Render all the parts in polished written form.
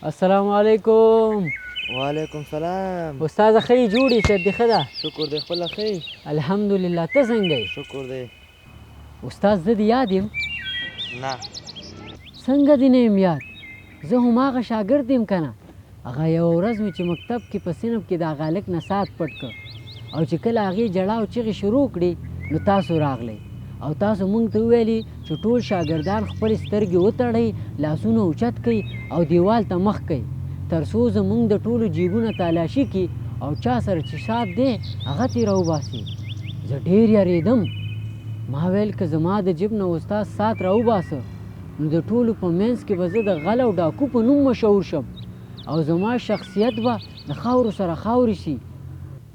السلام علیکم. وعلیکم سلام. استاد ښه یې؟ جوړ یې؟ صحت دې ښه ده؟ شکر دی، خپله ښه یې؟ الحمدلله، ته څنګه یې؟ شکر دی. استاد زه دې یاد یم؟ نه. څنګه دې نه یم یاد؟ زه هماغه شاګرد یم که نه، هغه یوه ورځ مې چې مکتب کې په صنف کې د هغه هلک نه ساعت پټ کړ او چې کله هغې ژړا او چیغې شروع کړې نو تاسو راغلئ او تاسو مونږ ته وویلې چې ټول شاګردان خپلې سترګې وتړئ، لاسونه اوچت کړئ او دیوال ته مخ کړئ تر څو زمونږ د ټولو جیبونه تالاشي کړي او چا سره چې ساعت دی هغه ترې راوباسي. زه ډېر یریدم، ما ویل که زما د جیب نه استاد ساعت راوباسه نو د ټولو په منځ کې به زه د غل او ډاکو په نوم مشهور شم او زما شخصیت به د خاورو سره خاورې شي.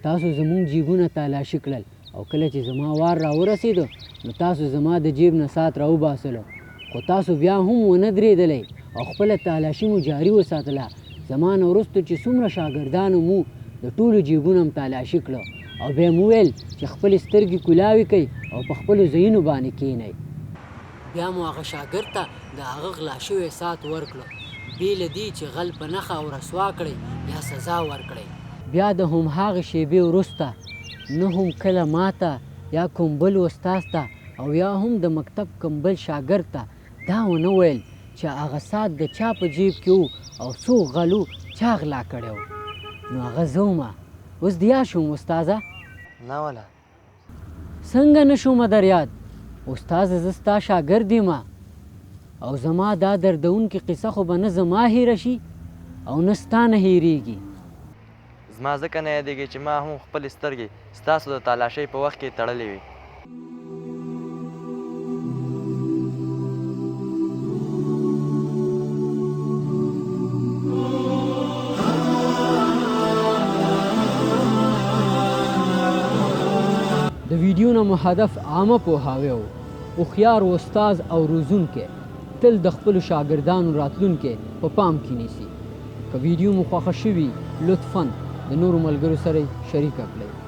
تاسو زمونږ جیبونه تالاشي کړل او کله چې زما وار راورسېده نو تاسو زما د جیب نه ساعت راوباسلو، خو تاسو بیا هم ونه درېدلئ او خپله تالاشي مو جاري وساتله. زما نه وروسته چې څومره شاګردانو مو د ټولو جیبونه هم تالاشي کړه او بیا مو ویل چې خپلې سترګې کولاوې کړئ او په خپلو ځایونو باندې کښېنئ. بیا مو هغه شاګرد ته د هغه غلا شوی ساعت ورکړو بې له دې چې غل په نښه او رسوا کړئ یا سزا ورکړئ. بیا د هم هغې شېبې وروسته نه هم کله ماته یا کوم بل استاد ته او یا هم د مکتب کوم بل شاګرد ته دا ونه ویل چې هغه ساعت د چا په جیب کې و او څوک غل و، چا غلا کړی و. نو هغه زه وم. اوس دې یاد شوم استاذه؟ نه ولا. څنګه نه شومه در یاد استاذه، زه ستا شاګرد یم او زما دا دردونکې قصه خو به نه زما هیره شي او نه ستا نه هیریږي. زما ځکه نه یادېږي چې ما هم خپلې سترګې ستاسو د تالاشۍ په وخت کې تړلې وې. د ویډیو نه مو هدف عامه پوهاوی و. هوښیار استاد او روزونکی تل د خپلو شاګردانو راتلونکی په پام کې نیسي. که ویډیو مو خوښه شوي، لطفاً د نورو ملګرو سره یې شریکه کړئ.